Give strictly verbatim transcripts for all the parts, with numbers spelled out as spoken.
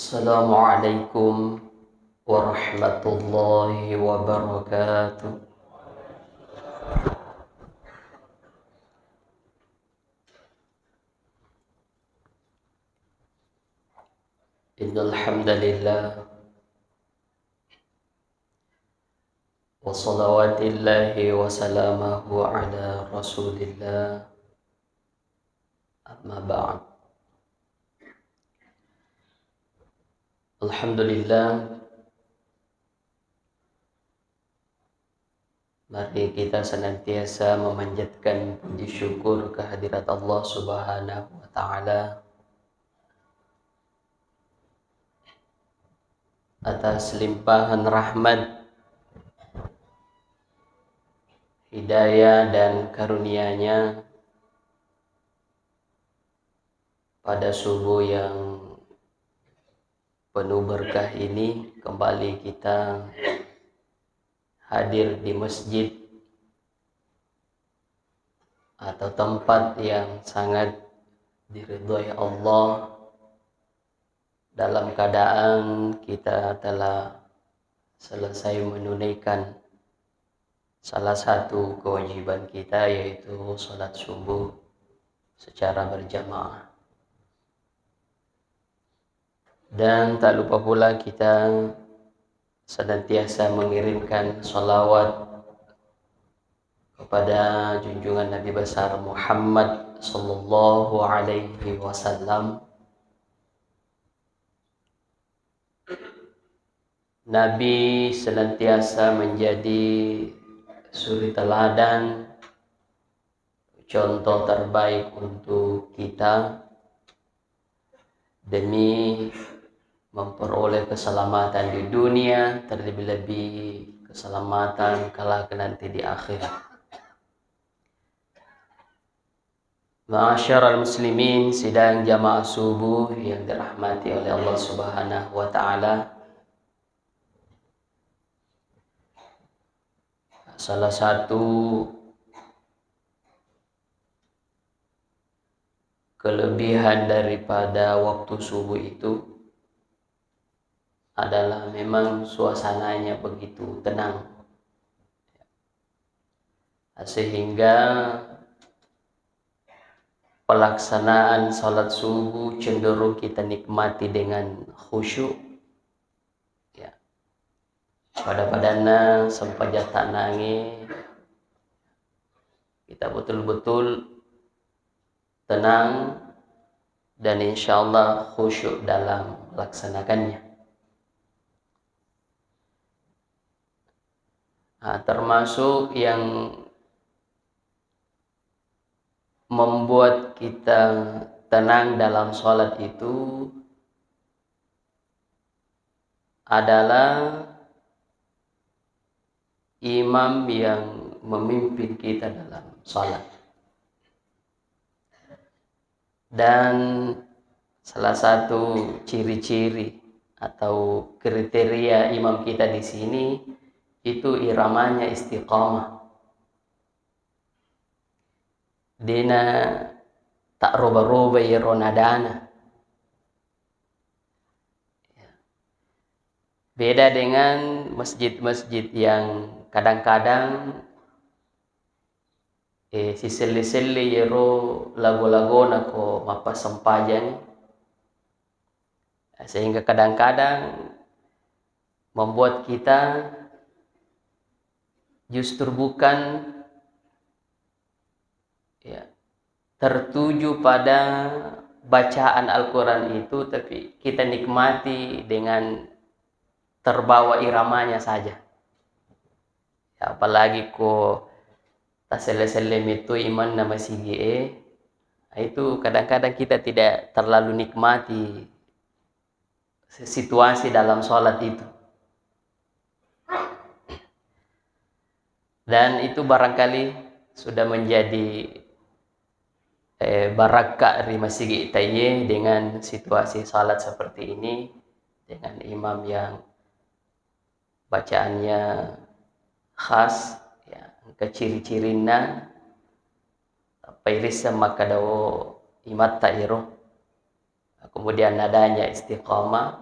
Assalamualaikum warahmatullahi wabarakatuh. Innal hamdalillah. Wa salawatillahi wa salamuhu ala Rasulillah. Amma ba'd. Alhamdulillah. Mari kita senantiasa memanjatkan puji syukur kehadirat Allah Subhanahu wa Ta'ala atas limpahan rahmat, hidayah, dan karunia-Nya. Pada subuh yang penuh berkah ini, kembali kita hadir di masjid atau tempat yang sangat diridhoi Allah, dalam keadaan kita telah selesai menunaikan salah satu kewajiban kita, yaitu salat subuh secara berjamaah. Dan tak lupa pula kita senantiasa mengirimkan salawat kepada junjungan Nabi besar Muhammad sallallahu alaihi wasallam. Nabi senantiasa menjadi suri teladan, contoh terbaik untuk kita demi memperoleh keselamatan di dunia, terlebih-lebih keselamatan kelak nanti di akhirat. Ma'asyiral muslimin, sidang jamaah subuh yang dirahmati oleh Allah Subhanahu wa Ta'ala, salah satu kelebihan daripada waktu subuh itu adalah memang suasananya begitu tenang, sehingga pelaksanaan salat subuh cenderung kita nikmati dengan khusyuk, ya. Pada-padanna sempajang tanange, kita betul-betul tenang dan insyaallah khusyuk dalam melaksanakannya. Nah, termasuk yang membuat kita tenang dalam salat itu adalah imam yang memimpin kita dalam salat. Dan salah satu ciri-ciri atau kriteria imam kita di sini itu iramanya istiqamah. Dena tak roba-roba iyaro nadana. Beda dengan masjid-masjid yang kadang-kadang, eh, siselle-selle iyaro lago-lagona ko mappassempajang, sehingga kadang-kadang membuat kita justru bukan, ya, tertuju pada bacaan Al-Quran itu, tapi kita nikmati dengan terbawa iramanya saja. Ya, apalagi ko taselle-selle metto imanna masigi e, itu kadang-kadang kita tidak terlalu nikmati si-, situasi dalam sholat itu. Dan itu barangkali sudah menjadi, eh, barakka ri masigi taiye dengan situasi salat seperti ini, dengan imam yang bacaannya khas, ya, engka ciri-cirinna, tappa irisseng makkadao imatta iro. Kemudian nadanya istiqamah,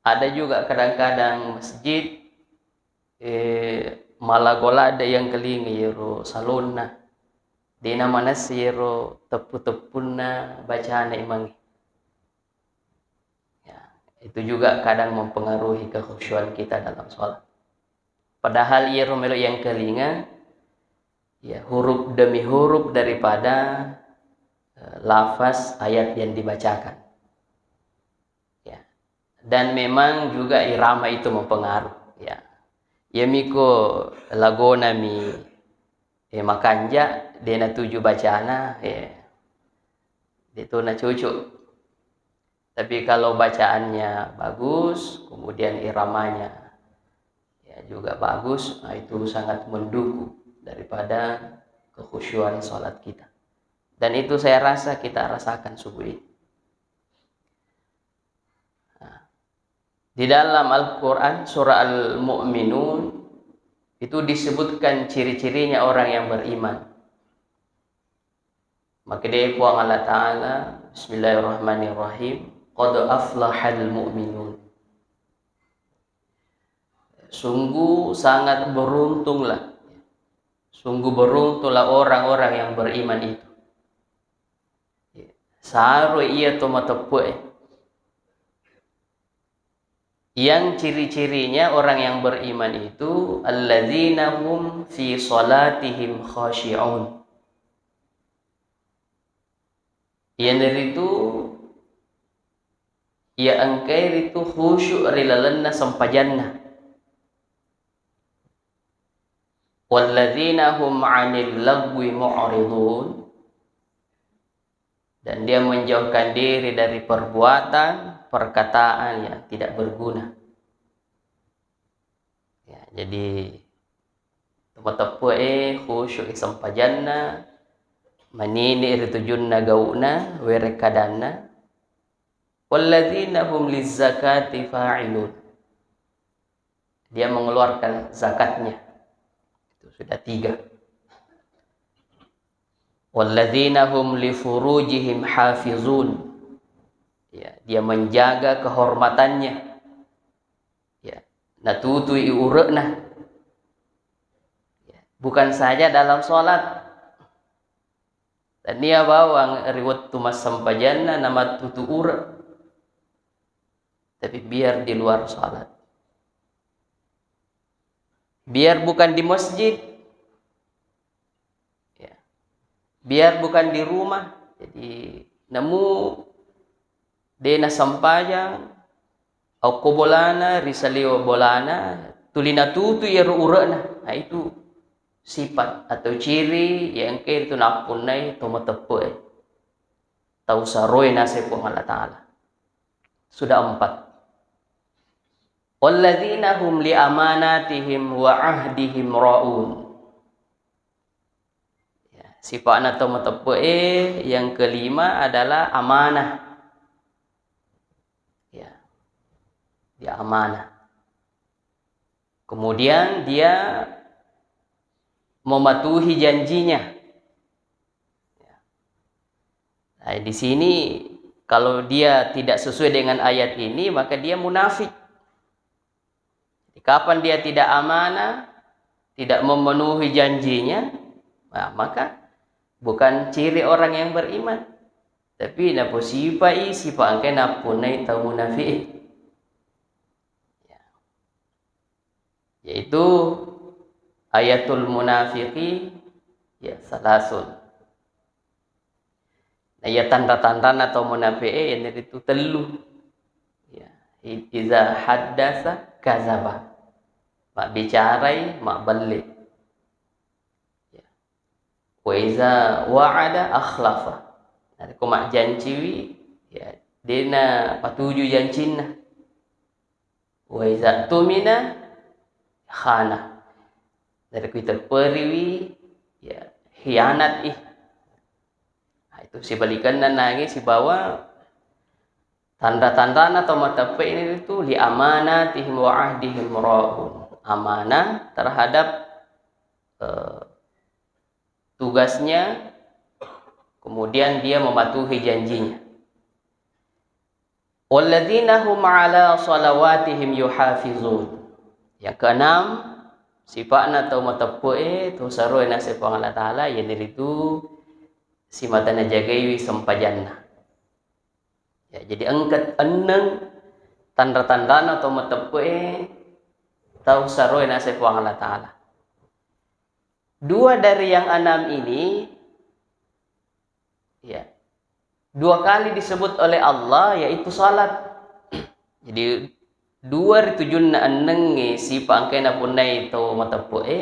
Ada juga kadang-kadang masjid, eh, malago ladde yang kelinga yero salonna. Dena manessa yero teppu-teppunna bacana imangnge. Ya, itu juga kadang mempengaruhi kekhusyuan kita dalam sholat. Padahal iyaro melo yang kelinga, ya, huruf demi huruf daripada, eh, lafaz ayat yang dibacakan. Ya. Dan memang juga irama itu mempengaruh. Ya. Yamiko lagona mi, eh, makanja, dena tuju bacana, eh, itu na cucu. Tapi kalau bacaannya bagus, kemudian iramanya, ya, juga bagus, nah, itu sangat mendukung daripada kekhusyuan sholat kita. Dan itu saya rasa kita rasakan subuh ini. Nah, di dalam Al-Quran, surah Al-Mu'minun, itu disebutkan ciri-cirinya orang yang beriman. Makkedai Puang Allah Ta'ala, Bismillahirrahmanirrahim, "Qad aflahal mu'minun." Sungguh sangat beruntunglah. Sungguh beruntunglah orang-orang yang beriman itu. Saro iya to mateppe'e. Yang ciri-cirinya orang yang beriman itu, "Alladzina hum fi salatihim khashi'un." Iyanaritu, iya engkai ritu khusyuk ri lalenna sempajanna. "Walladzina hum 'anil lagwi mu'ridun." Dan dia menjauhkan diri dari perbuatan, perkataan yang tidak berguna. Ya, jadi, to mateppe'e khusyuk i sempajanna, manini ri tujunna gau'na, werekkadanna. "Walladzina hum lizzakati fa'ilun." Dia mengeluarkan zakatnya. Itu sudah tiga. "Walladzina hum li furujihim hafizun." Ya, dia menjaga kehormatannya. Ya, natutui ure'na. Ya, bukan saja dalam sholat. Tania bawang ri wettu massempajanna namattutu ure'. Tapi biar di luar sholat. Biar bukan di masjid. Ya. Biar bukan di rumah. Jadi, namu de' nasampajang, okko bolana, ri saliweng bolana, tuli natutu iyaro ure'na. Nah, itu sifat atau ciri yang engka itu nappunnai to mateppe'e. Tau saroe naseng Puang Allah Ta'ala. Sudah empat. "Walladzina hum li amanatihim wa ahdihim ra'un." Ya, sifa'na to mateppe'e yang kelima adalah amanah. Ya. Dia amanah. Kemudian dia mematuhi janjinya. Ya. Nah, di sini kalau dia tidak sesuai dengan ayat ini, maka dia munafik. Jadi, kapan dia tidak amanah, tidak memenuhi janjinya, nah, maka bukan ciri orang yang beriman. Tapi naposipai sipa engka nappunnai tau munafik. Ya. Yaitu ayatul munafiqi, ya, salasun. Nah, iya tanra-tanrana tau munafiqe, iyanaritu tellu. Ya, i-, iza haddasa kazaba. Mabbicarai mabbelle. Ya. Wa iza wa'ada akhlafa. Narekko majjanciwi, ya, de'na patuju jancinna. Wa iza tumina khana. Narekko itepperiwi, ya, hianat i. Nah, itu sibalikenna nangi sibawa tanra-tanrana tau mateppe ini itu li amanatihim wa ahdihim ra'un. Amanah terhadap, eh, tugasnya, kemudian dia mematuhi janjinya. Walladzina hum ala salawatihim yuhafizun. Yang keenam, sipa'na tau mateppe'e, tau saroe naseng Puang Allah Ta'ala, iyanaritu simata najagaiwi sempajanna. Ya, jadi engka enneng tanra-tanrana tau mateppe'e, tau saroe naseng Puang Allah Ta'ala. Dua dari yang enam ini, ya, dua kali disebut oleh Allah, yaitu salat. Jadi, dua ri tujunna ennengnge sipa engkae napunnai tau mateppe'e,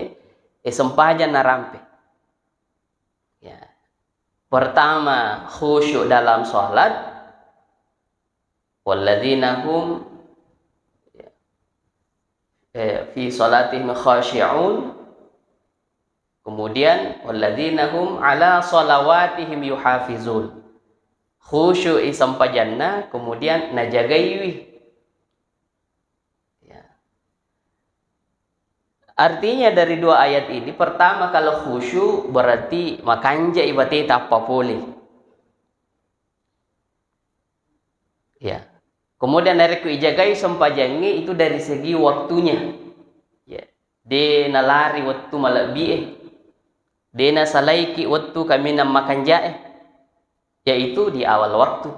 e, sempajang narampe. Ya. Pertama, khusyuk dalam salat. Walladzina hum, ya, eh, fi salatihim khashi'un. Kemudian, walladzina hum ala salawatihim yuhafizun. Khusyuk i sempajanna, kemudian najagaiwi. Ya. Artinya dari dua ayat ini, pertama, kalau khusyuk berarti makanjai bateta tappa pole. Ya. Kemudian narekko ijagai sempajangnge itu dari segi waktunya. Ya. De nalari wettu malebbi'e. De nasalaiki wettu kaminang makanja'e. Yaitu di awal waktu.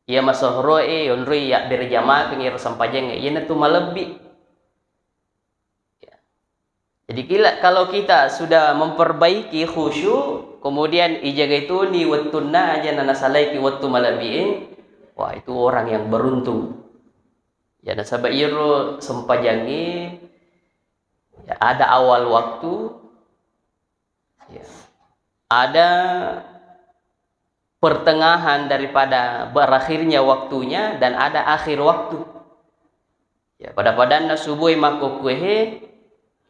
Iya masohoroe yonroi ya berjamaah ero sempajangnge. Iyanatu malebbi. Ya. Jadi kila-, kalau kita sudah memperbaiki khusyuk, kemudian ijagai toni wettunna aja na nasalaiki wettu malebbi'e, wah, itu orang yang beruntung. Ya, nasaba iyaro sempajangnge, ya, ada awal waktu, ya, ada pertengahan daripada berakhirnya waktunya dan ada akhir waktu. Ya, pada-padanna subuh makkukkuehe,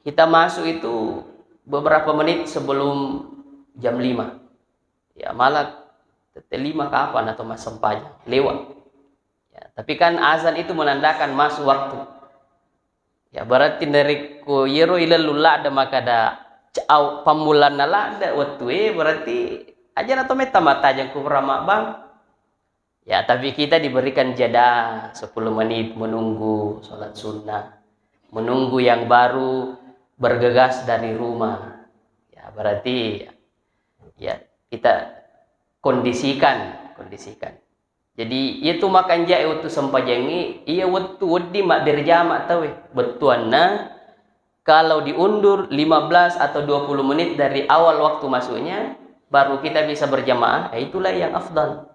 kita masuk itu beberapa menit sebelum jam lima. Ya, malah tette lima kapan atau massempajang lewat. Ya, tapi kan azan itu menandakan masuk waktu. Ya, berarti narekko iyaro ilellu ladde makkada, ca-, au-, pammulanna ladde wettue, berarti aja na to metta mattajeng ku ramabbang. Ya, tapi kita diberikan jeda sepuluh menit menunggu sholat sunnah, menunggu yang baru bergegas dari rumah. Ya, berarti, ya, kita kondisikan, kondisikan. Jadi, iyatu makanja'e wettu sempajangnge, iya wettu wedding mabbere jama tauwe. Bettuanna, kalau diundur lima belas atau dua puluh menit dari awal waktu masuknya, baru kita bisa berjamaah, eh, itulah yang afdal.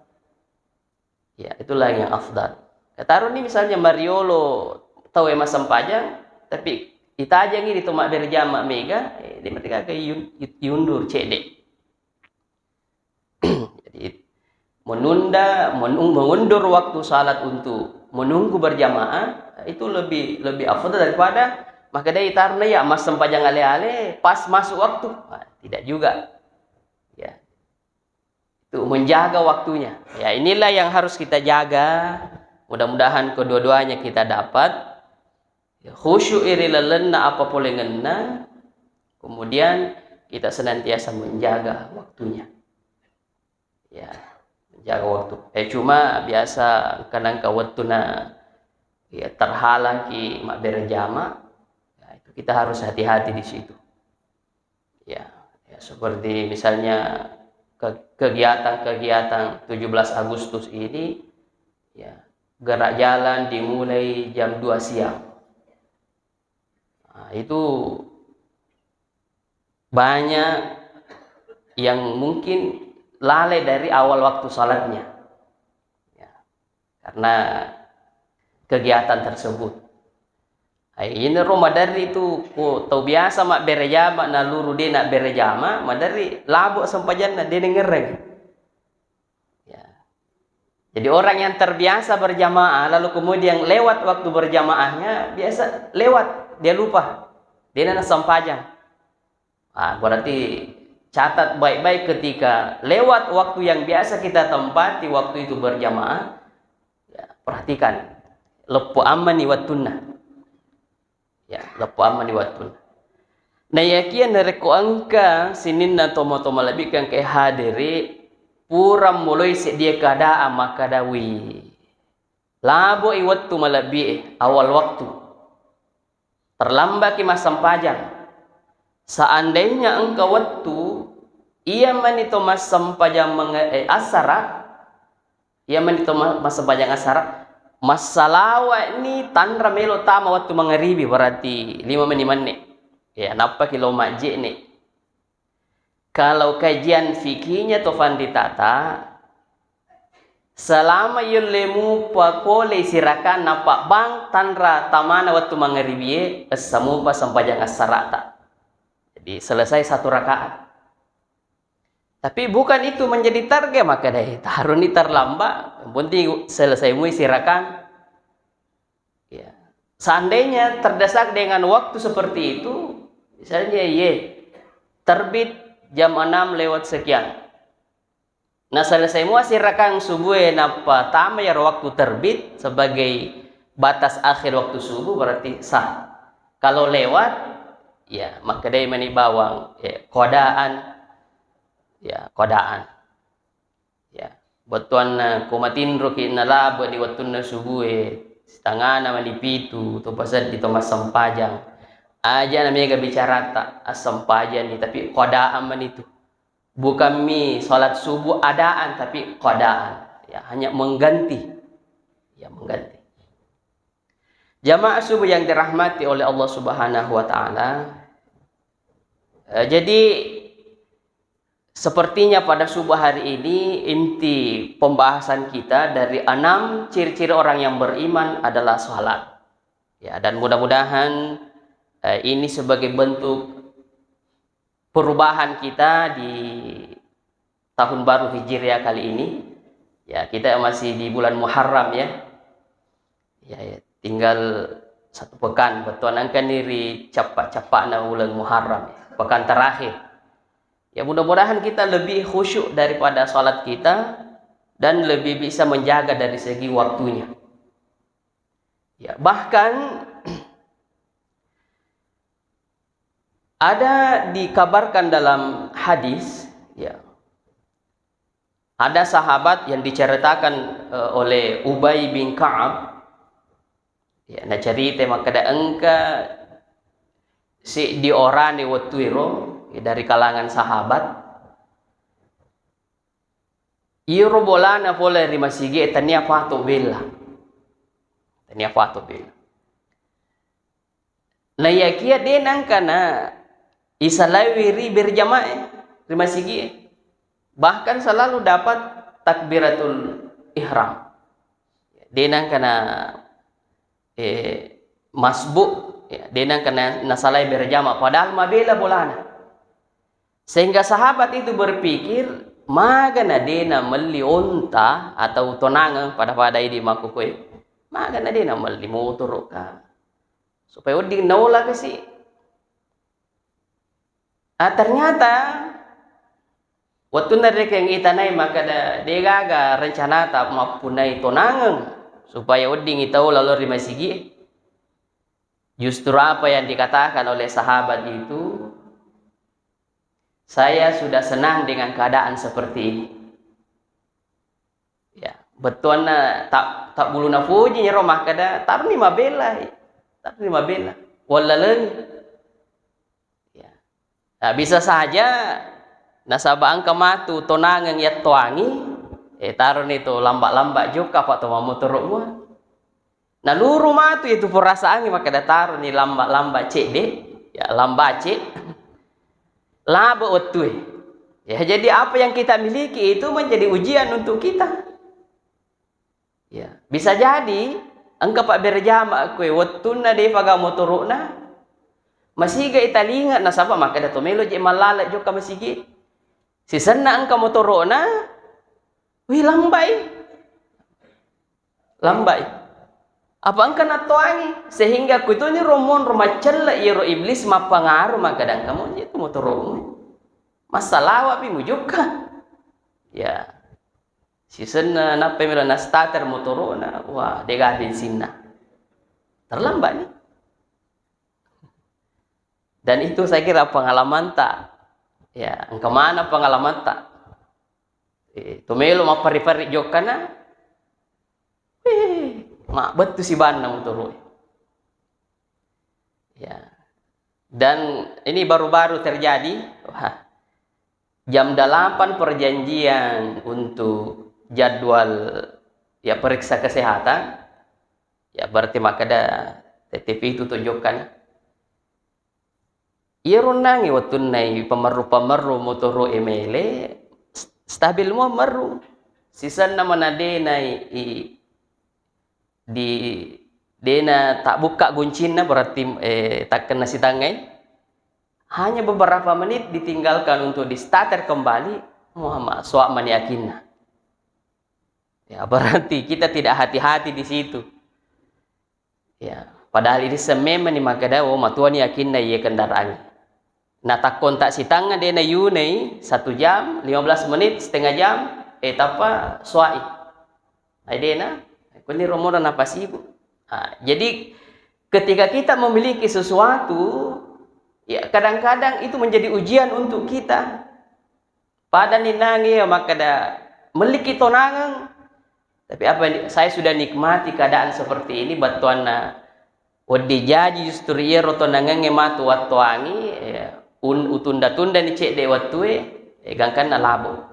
Ya, itulah yang afdal. Kataro ni misalnya mariolo tauwe massempajang, tapi itajengi ri to mabbere jama mega, eh, de merdeka ke iun-, iundur cedde. Jadi, menunda, menung-, mengundur waktu salat untuk menunggu berjamaah, itu lebih, lebih afdal daripada makkeda itarna ya massempajang ale-ale pas masuk waktu. Nah, tidak juga. Ya. Itu menjaga waktunya. Ya, inilah yang harus kita jaga. Mudah-mudahan kedua-duanya kita dapat. Ya, khusyuk iri lalenna apa polengenna, kemudian kita senantiasa menjaga waktunya. Ya, menjaga waktu. Eh, cuma biasa kadang ka wettuna, ya, terhalang ki mabbere jama, ya, itu kita harus hati-hati di situ. Ya, ya, seperti misalnya ke-, kegiatan-kegiatan tujuh belas Agustus ini, ya, gerak jalan dimulai jam dua siang. Nah, itu banyak yang mungkin lalai dari awal waktu salatnya. Ya, karena kegiatan tersebut. Ai, ini ro maderri tu, ko tau biasa mabbere jama, naluru de nabbere jama, maderri labo sempajanna, de nengereng. Ya. Jadi orang yang terbiasa berjamaah, lalu kemudian lewat waktu berjamaahnya, biasa lewat, dia lupa. Dia nana sempajang. Ah, berarti catat baik-baik ketika lewat waktu yang biasa kita tempati waktu itu berjamaah. Ya, perhatikan. Leppo ammani wattunna. Ya, leppo ammani wattunna. Nayakia narekko engka sininna tomo-tomo lebbi engka hadere, pura mulai seddie keadaan makkadawi. Laboi wettu malebbi'e, awal waktu. Terlambaki massempajang. Seandainya engka wettu, iya mani to massempajang menge-, eh, assara, iya mani to ma-, massempajang assara, massalawa'ni tanra melo tama wettu mangaribi, berarti lima menit manne. Ya, nappaki lo majje'ne. Kalau kajian fikihnya to fanritata, selama yellemu pakole sirakang nappa bang tanra tamana wettu mangaribie, essa mupa sempajang assarata. Jadi selesai satu rakaat. Tapi bukan itu menjadi target, maka dai taruni terlambat, yang penting selesai mui sirakang. Ya. Seandainya terdesak dengan waktu seperti itu, misalnya, ye, terbit jam enam lewat sekian. Nah, selesai mua sirakang subuh, eh, nappa tama yaro waktu terbit sebagai batas akhir waktu subuh, berarti sah. Kalau lewat, ya, makkedai mani bawang, ya, kodaan, ya, kodaan. Ya, bettuanna ko matinroki nalabe di wettunna subue, setengahna mani pitu, to paseddi to massempajang. Aja na mega bicarata, assempajang ni, tapi kodaan mani tu. Bukan mi salat subuh adaan, tapi kodaan. Ya, hanya mengganti. Ya, mengganti. Jamaah subuh yang dirahmati oleh Allah Subhanahu wa Ta'ala. Eh, jadi, sepertinya pada subuh hari ini, inti pembahasan kita dari enam ciri-ciri orang yang beriman adalah salat. Ya, dan mudah-mudahan, eh, ini sebagai bentuk perubahan kita di tahun baru Hijriah kali ini. Ya, kita masih di bulan Muharram, ya. Ya, ya, tinggal satu pekan, bettuanna engkani ri cappa-cappana uleng Muharram, ya. Pekan terakhir. Ya, mudah-mudahan kita lebih khusyuk daripada salat kita dan lebih bisa menjaga dari segi waktunya. Ya, bahkan ada dikabarkan dalam hadis, ya, ada sahabat yang diceritakan, eh, oleh Ubay bin Ka'ab, ya, nacerita makkeda engka siddi orane wettuero, ya, dari kalangan sahabat, iyaro bolana pole ri masigi e tania pato bella. Tania pato bella. Naiyakia de nangkana isalaiwi ri berjamaah ri masigi e. Bahkan selalu dapat takbiratul ihram. De nangkana, eh, masbuk, ya, de nangkana nasalai berjamaah, padahal mabela bolana. Sehingga sahabat itu berpikir, "Magana de namelli onta atau tonangeng pada-pada idi makkukue? Magana de namelli motoro ka? Supaya wedding naola kasi." Ah, ternyata wettunna rekeng itanai makkeda, "De gaga rencanata mappunai tonangeng supaya wedding itau lalo ri masigi." Justru apa yang dikatakan oleh sahabat itu, "Saya sudah senang dengan keadaan seperti ini." Ya, bettuanna ta-, tabbulu napuji nyero makkeda, "Taruni mabella, taruni mabella. Wallalengi." Ya. Nah, bisa saja nasaba engka matu tonangeng yattoangi, eh, taruni to lamba-lamba jokka apa to mammotoro mua. Naluru matu itu perasaannya, makkeda taruni lamba-lamba cedde, ya, lambace, labe wettue. Ya, jadi apa yang kita miliki itu menjadi ujian untuk kita. Ya, bisa jadi engka pabberjama kue wettunna defaga motoro'na, masiga italinga nasaba makkeda to melo je mallala jokka masigi. Sisenna engka motoro'na, wih, lambai. Lambai. Apa engka nattoangi, sehingga kuituni ro monro maccelle iyaro iblis mappangaru, makkeda engka moje tu motoro'mu. Massalawa pi mujokka. Ya. Sisenna nappai melo na starter motoro'na, wah, dega bensinna. Terlambat ni. Dan itu saya kira pengalamanta. Ya, engka mana pengalamanta. Eh, to melo mapparri-parri jokkana. Wih, Mabbettu sibanna motoro'e. Ya. Dan ini baru-baru terjadi, wah, jam delapan perjanjian untuk jadwal, ya, periksa kesehatan, ya, berarti makkeda T T P itu tunjukkan. Iyaro onnangngi wettunnai pemerru-pemerru motoro'e mele, s-, stabil mua merru. Sisenna mana de nai i-, di, dena tabbukka guncinna, berarti, eh, takkenna sitangngai. Hanya beberapa menit ditinggalkan untuk di starter kembali, Muhammad, soak mani akinna. Ya, berarti kita tidak hati-hati di situ. Ya, padahal ini sememang ni makkeda, oh, matuani akinna iye kendaraan. Nah, takkontak sitangnga de nayunei satu jam, lima belas menit, setengah jam, eh, tappa soai. Ai dena, kunni romona napasibu. Ah, jadi ketika kita memiliki sesuatu, ya, kadang-kadang itu menjadi ujian untuk kita. Pada ninangi ya makkeda, "Melliki tonangeng." Tapi apa ni-, saya sudah nikmati keadaan seperti ini, battuanna wedding jaji justru iyaro tonangengnge matu wattuangi, ya, un-, utunda-tunda ni cedde wettue, eh, gangkanna labo.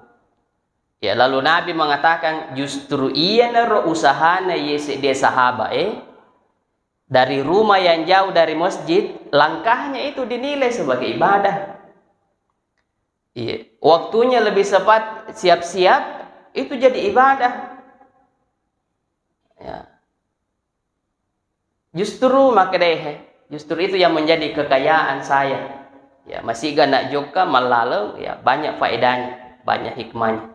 Ya, lalu Nabi mengatakan, justru iyanaro usahana ye sedde sahabat, eh, dari rumah yang jauh dari masjid, langkahnya itu dinilai sebagai ibadah. Iya, waktunya lebih cepat siap-siap, itu jadi ibadah. Ya. Justru makkedae, justru itu yang menjadi kekayaan saya. Ya, masiga nak jokka mallaleng, ya, banyak faedahnya, banyak hikmahnya.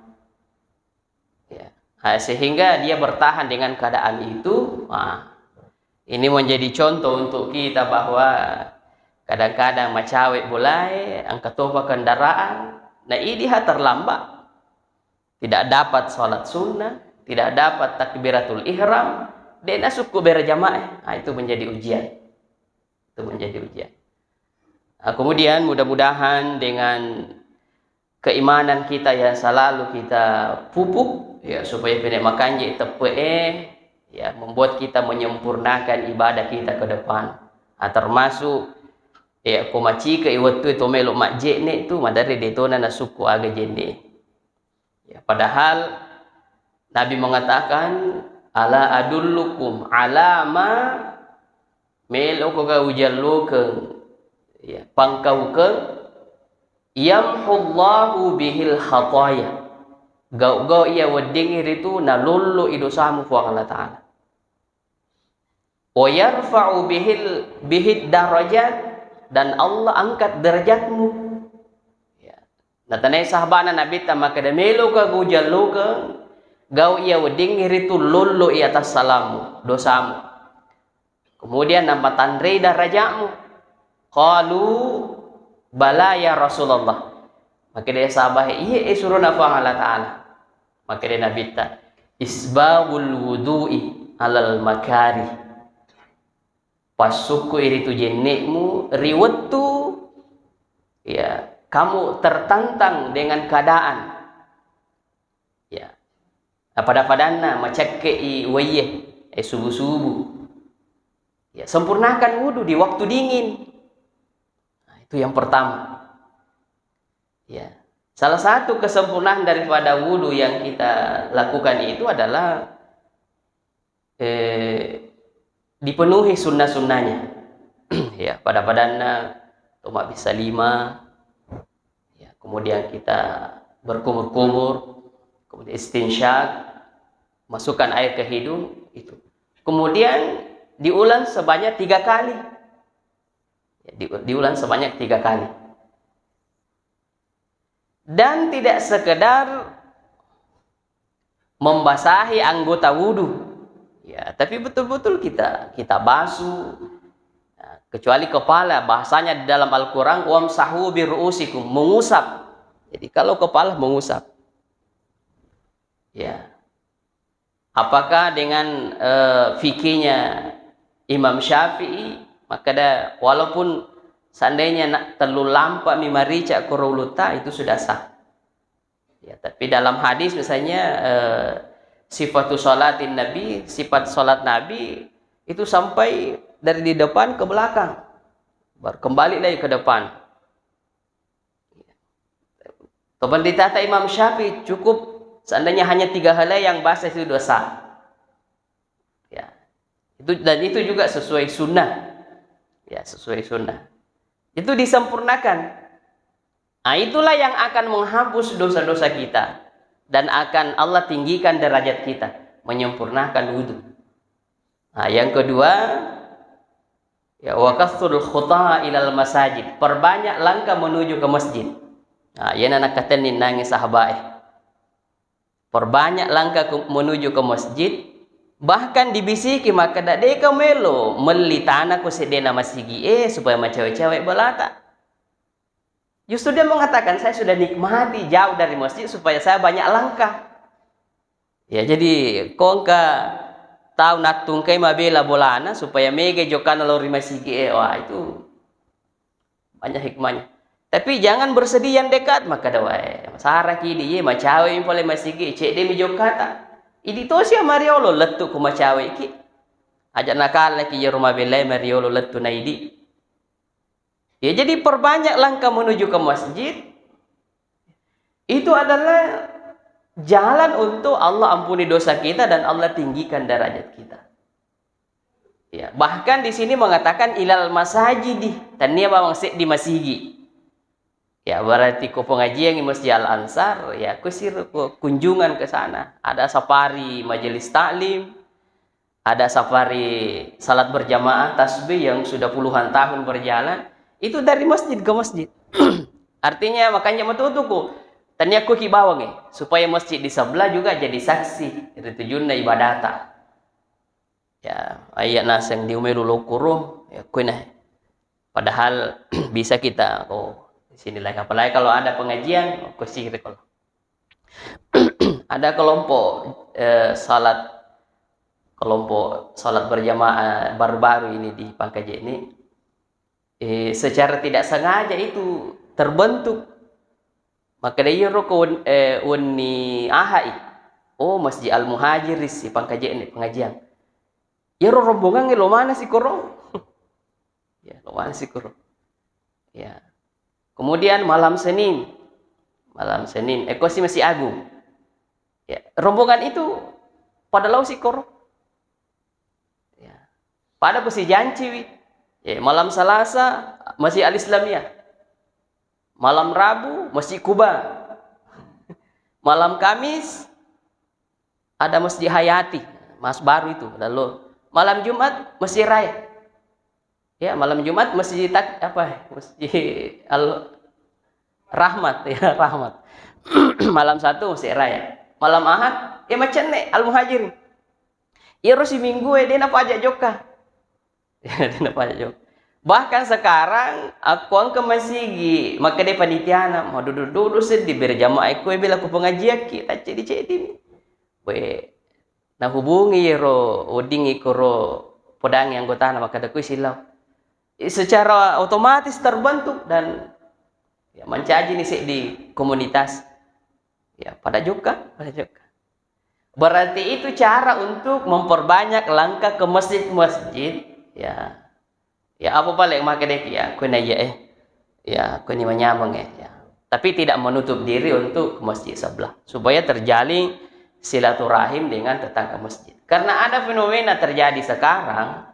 Ya. Ah, sehingga dia bertahan dengan keadaan itu. Ah, ini menjadi contoh untuk kita bahwa kadang-kadang macawe bolae, engka topa kendaraan, na idiha terlambat, tidak dapat sholat sunnah, tidak dapat takbiratul ihram, de nasukku berjamaah. Ah, itu menjadi ujian. Itu menjadi ujian. Ah, kemudian mudah-mudahan dengan keimanan kita yang selalu kita pupuk, ya, supaya pene makanje teppe'e, ya, membuat kita menyempurnakan ibadah kita ke depan. Ah, termasuk, ya, ko macike i wettu to melo majjenne tu, maderri detona nasukku aga jenne. Ya, padahal Nabi mengatakan, "Ala adullukum ala ma," meloko ga ujallukeng, ya, pangkaukeng, "yamhullahu bihil khataya." Gau-gau iya weddingngi ritu nalollo i dosamu Puang Allah Ta'ala. "Wa yarfa'u bihil, bihid darajat," dan Allah angkat derajatmu. Ya. Natanai sahabana Nabitta makkeda, "Meloka gujallukeng gau iya weddingngi ritu lollo i atas salamu, dosamu. Kemudian namatanrei darajatmu." Qalu, "Bala ya Rasulullah." Makkeda sahabae, "Iya, eh, surona Puang Allah Ta'ala." Makkeda Nabitta, "Isbagul wudu'i alal makari." Passukku iritu jenne'mu ri wettu, ya, kamu tertantang dengan keadaan. Ya. Nah, pada-padanna macekke'i waiye, eh, subuh-subuh. Ya, sempurnakan wudu di waktu dingin. Nah, itu yang pertama. Ya. Salah satu kesempurnaan daripada wudu yang kita lakukan itu adalah, eh, dipenuhi sunnah-sunnahnya. Ya, pada-padanna tomabbissa lima, ya, kemudian kita berkumur-kumur, kemudian istinsyak, masukkan air ke hidung, itu. Kemudian diulang sebanyak tiga kali. Ya, di-, diulang sebanyak tiga kali. Dan tidak sekedar membasahi anggota wudu. Ya, tapi betul-betul kita, kita basuh. Ya, kecuali kepala, bahasanya di dalam Al-Quran, "Wamsahu bi ru'usikum," mengusap. Jadi kalau kepala mengusap. Ya. Apakah dengan, eh, fikihnya Imam Syafi'i, makkeda walaupun seandainya na-, tellu lampa mi marica koro ulutta, itu sudah sah. Ya, tapi dalam hadis misalnya, eh, sifatu salatin Nabi, sifat salat Nabi itu sampai dari di depan ke belakang. Baru kembali lagi ke depan. Pendeta Imam Syafi'i cukup seandainya hanya tiga hal yang bahasa itu dosa. Ya. Itu, dan itu juga sesuai sunnah. Ya, sesuai sunnah. Itu disempurnakan. Nah, itulah yang akan menghapus dosa-dosa kita dan akan Allah tinggikan derajat kita, menyempurnakan wudhu. Nah, yang kedua, ya, wa kasrul khuta ilal masajid, perbanyak langkah menuju ke masjid. Nah, iyana nakkatenni nangi sahabae. Perbanyak langkah ke, menuju ke masjid, bahkan dibisiki makkeda, "Deka melo melli tanah ko seddena masigi e supaya macawe-cawe bolata." Justru dia mengatakan, "Saya sudah nikmati jauh dari masjid supaya saya banyak langkah." Ya, jadi ko engka tau nattungkai mabela bolana supaya mega jokana lao ri masigi e, wah, itu banyak hikmahnya. Tapi jangan bersedih yang dekat, makkeda, "Wae, masaraki di ye, macawe mi pole masigi, cedde mi jokkata." Idi tosi mariolo lettu ko macawe ki. Aja nakalaki yero mabelai mariolo lettu na idi. Ya, jadi perbanyak langkah menuju ke masjid. Itu adalah jalan untuk Allah ampuni dosa kita dan Allah tinggikan derajat kita. Ya, bahkan di sini mengatakan ilal masajidi, tania bawang seddi masigi. Ya, berarti ko pengajian di Masjid Al Ansar, ya, kusir ko kunjungan ke sana. Ada safari majelis taklim, ada safari salat berjamaah tasbih yang sudah puluhan tahun berjalan, itu dari masjid ke masjid. Artinya, makanya metutuku, tania kuki bawang, eh, supaya masjid di sebelah juga jadi saksi ri tujunna ibadata. Ya, ayya naseng di umelu lokuro, ya, kuina. Padahal bisa kita, oh, di sini lagi. Apalagi kalau ada pengajian, oh, kusiri kalau. Ada kelompok, eh, salat, kelompok salat berjamaah baru-baru ini di Pangkajene. Eh, secara tidak sengaja itu terbentuk. Makkeda iyaro ko wen-, eh, wenni ahai. Oh, Masjid Al Muhajir si Pangkajene pengajian. Iyaro rombongan lo mana si koro? Ya, lo mana si koro? Ya. Kemudian malam Senin. Malam Senin. Eh, ko si Masjid Agung. Ya, rombongan itu pada lao si koro. Ya. Pada ko si Janciwi. Ya, malam Salasa, Masjid Al Islamiyah. Malam Rabu, Masjid Kuba. Malam Kamis, ada Masjid Hayati, Mas baru itu, lalu malam Jumat, Masjid Raya. Ya, malam Jumat, Masjid Tak-, apa, Masjid Al Rahmat, ya, Rahmat. Malam Sabtu, Masjid Raya. Malam Ahad, ya, macenne, Al Muhajirin. Iyaro si minggu e, de' napaja jokka. De' napaja jokka. Bahkan sekarang, akko engka masigi, makkeda panitiana, madudu-dudu seddi, bere jamaah e, kue bela ku pengajiakki, taccedi-cedi. We, nahubungi iyaro wedding ikkoro podangi anggotana, makkeda kui sillau. Secara otomatis terbentuk dan, ya, mancaji ni seddi komunitas. Ya, pada jokka, pada jokka. Berarti itu cara untuk memperbanyak langkah ke masjid-masjid, ya. Ya, apa paling makkeda ki, ya, kue na iya, eh. Ya, kue ni manyameng, eh, ya. Tapi tidak menutup diri untuk ke masjid sebelah, supaya terjalin silaturahim dengan tetangga masjid. Karena ada fenomena terjadi sekarang,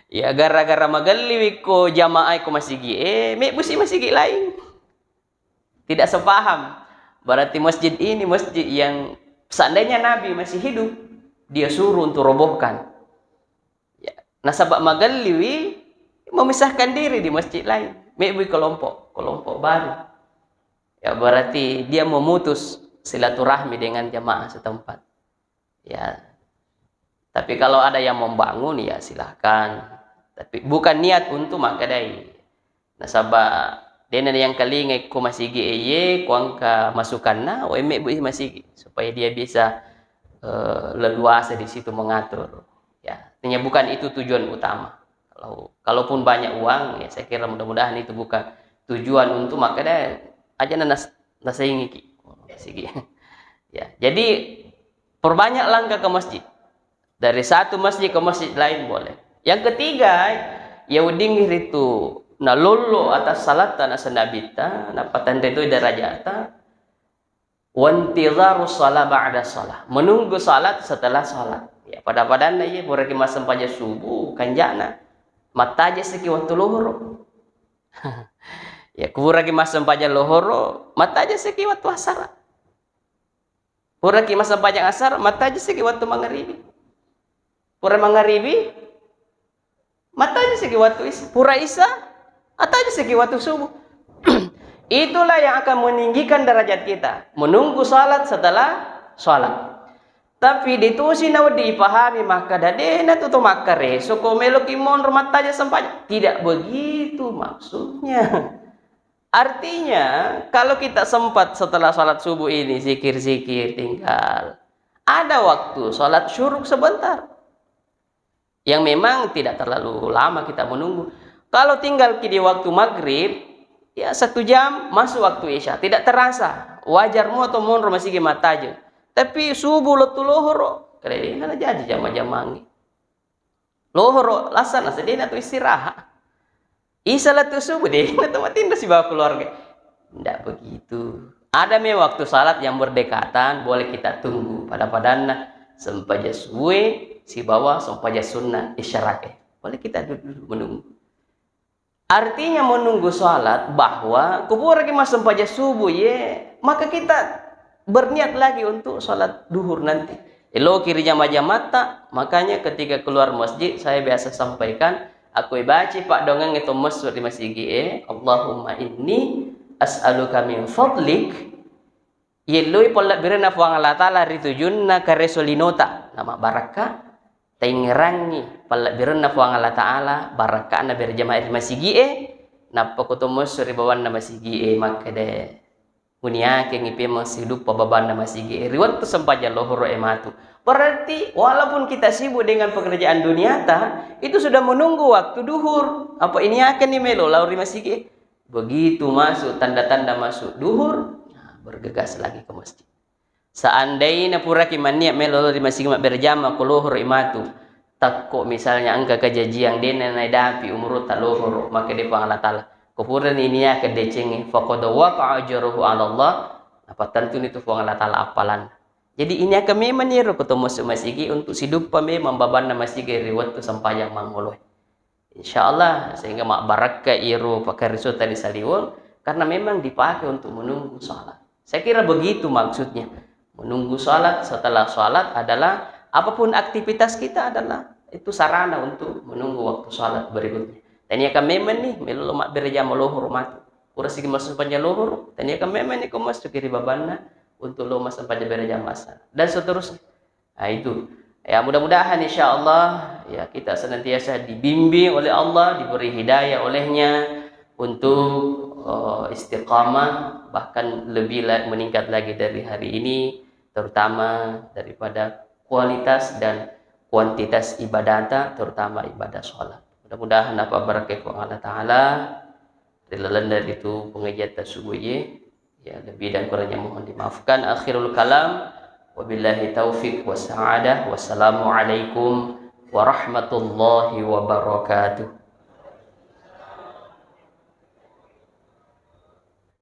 ya, gara-gara magelliwi ko jamaah ko masigi, eh, mebbusi masigi lain. Tidak sepaham. Berarti masjid ini masjid yang seandainya Nabi masih hidup, dia suruh untuk robohkan. Ya, nasaba magelliwi memisahkan diri di masjid lain. Mebbui kelompok, kelompok baru. Ya, berarti dia memutus silaturahmi dengan jamaah setempat. Ya. Tapi kalau ada yang membangun, ya silahkan. Tapi bukan niat untuk makkedai. Nasaba dena yang kalinga ko masigi eye, ko engka masukanna, oh, mebbu masigi supaya dia bisa, eh, leluasa di situ mengatur. Ya, artinya bukan itu tujuan utama. Kalau, kalaupun banyak uang, ya saya kira mudah-mudahan itu bukan tujuan untuk makkeda aja nas-, nasaingiki. Masigi. Ya, jadi Perbanyak langkah ke masjid. Dari satu masjid ke masjid lain boleh. Yang ketiga, ya wedding ritu nalollo atas salatta naseng Nabitta, napatanre tu darajata. Wantizaru salah ba'da salah. Menunggu salat setelah salat. Ya, pada-padanna iya, puraki massempajang subuh, kanjana. Mattaja siki waktu lohoro. Ya, puraki massempajang lohoro, mattaja siki waktu asara. Puraki massempajang asar, mattaja siki waktu mangaribi. Pura mangaribi, mattaja siki waktu isya. Pura isya, attaja siki waktu subuh. Itulah yang akan meninggikan derajat kita. Menunggu salat setelah salat. Tapi ditusi nawedding ipahami makkada, dena tu to makkareso ko meloki monro mattaja sempajang. Tidak begitu maksudnya. Artinya, kalau kita sempat setelah salat subuh ini zikir-zikir, tinggal. Ada waktu salat syuruk sebentar. Yang memang tidak terlalu lama kita menunggu. Kalau tinggal ki di waktu maghrib, ya satu jam masuk waktu isya. Tidak terasa. Wajar mua to monro masigi mattaja. Tapi subuh lettu lohoro, kede dena jaji jama-jamangi. Lohoro, lassana sedena tu istirahat. Isya lettu subuh, dena tu matinro sibawa keluarga. Ndak begitu. Ada me waktu salat yang berdekatan, boleh kita tunggu. Pada-padanna sempajang subuh sibawa sempajang sunnah isyraqe. Boleh kita duduk menunggu. Artinya menunggu salat bahwa kupuraki massempajang subuh ye, maka kita berniat lagi untuk salat duhur nanti. Eloki ri jama-jamatta, makanya ketika keluar masjid saya biasa sampaikan, aku baca paddoangengnge to messu ri masigi'e, Allahumma inni as'aluka min fadlik, yelloi pallebbirenna Puang Allah Ta'ala ri tujunna kareso linota, namabbarakka, taingngerangngi pallebbirenna Puang Allah Ta'ala, barakka'na berjamaah ri masigi'e, nappa ko to messu ri bawanna masigi'e makkeda, uniakengngi pemeng siduppa babanna masigi'e ri wettu sempajang lohoro'e matu. Berarti walaupun kita sibuk dengan pekerjaan duniata, itu sudah menunggu waktu duhur. Apa iniakenni melo lao ri masigi'e? Begitu masuk tanda-tanda masuk duhur, nah, bergegas lagi ke masjid. Seandaina puraki manniat melo lao ri masigi mabbere jama ko lohoro i matu, takko misalnya engka kajajiang dena naidapi umurutta lohoro, makkeda Puang Allah Ta'ala, ko purani niaka decengnge, faqad waqa'a ajruhu 'ala Allah, napattentuni tu Puang Allah Ta'ala appalanna. Jadi iniaka memang niro ko to masuk masigi untuk siduppa memang babanna masigi ri wettu sempajang mangoloe. Insya Allah, sehingga mabbarakka iro pakkarisota di saliweng, karena memang dipakai untuk menunggu salat. Saya kira begitu maksudnya. Menunggu salat, setelah salat adalah apapun aktivitas kita adalah itu sarana untuk menunggu waktu salat berikutnya. Taniaka memang nih, melo mabbere jama lohoro matu. Pura sigi masuk sempajang lohoro, taniaka memang nih ko masuk kiri babanna untuk lo masuk sempajang bere jama asar. Dan seterusnya. Nah, itu. Ya, mudah-mudahan insya Allah ya kita senantiasa dibimbing oleh Allah, diberi hidayah olehnya untuk eh, istiqamah, bahkan lebih la- meningkat lagi dari hari ini, terutama daripada kualitas dan kuantitas ibadata, terutama ibadah sholat. Mudah-mudahan apa berkah Allah Ta'ala ri lalenna ritu pengajian tasubbu ye. Ya, lebih dan kurangnya mohon dimaafkan. Akhirul kalam, wabillahi taufik wa sa'adah. Wassalamualaikum warahmatullahi wabarakatuh.